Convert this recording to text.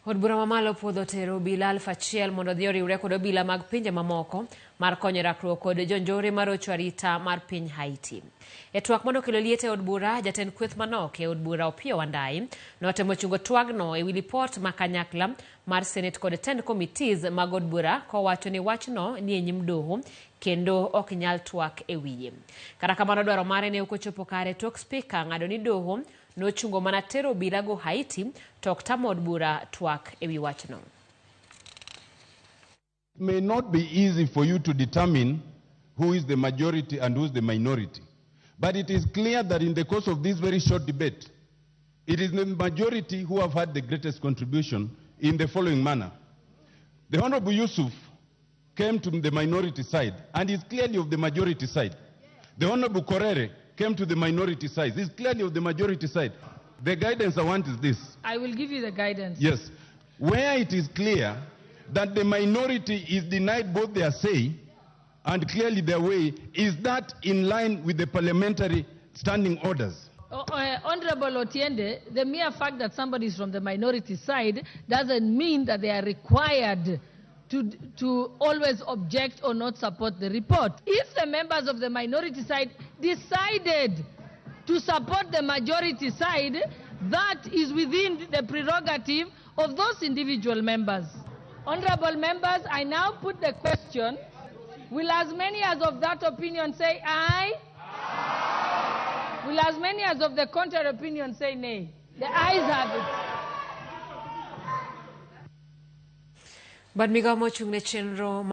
Od bura mamalo puodho tero obila 1000 mondo odhi oriwre kod obila mag pinje mamoko mar konyo e rakruok kod jonjore marocho arita mar piny Haiti. E twak manokelo liet e od bura, jatend kweth manok e od bura Opiyo Wandayi notemo chungo twagno e wi lipot ma kanyakla mar Senate kod tend committees mag od bura kowacho ni wachno nie nyim doho kendo ok nyal twak e wiye. Kata kamano dwaro mare ne ok ochopo kare tok spika ng'ado ni doho nochungo mana tero obilago Haiti to ok tamo od bura twak e wi wachno. It may not be easy for you to determine who is the majority and who is the minority. But it is clear that in the course of this very short debate, it is the majority who have had the greatest contribution in the following manner. The Honorable Yusuf came to the minority side and is clearly of the majority side. The Honorable Korere came to the minority side. He's clearly of the majority side. The guidance I want is this. I will give you the guidance. Yes. Where it is clear that the minority is denied both their say and clearly their way, is that in line with the parliamentary standing orders? Honorable Otiende, the mere fact that somebody is from the minority side doesn't mean that they are required to always object or not support the report. If the members of the minority side decided to support the majority side, that is within the prerogative of those individual members. Honorable members, I now put the question, will as many as of that opinion say aye? Aye. Will as many as of the contrary opinion say nay? The ayes have it. Bad migao mochung' ne chenro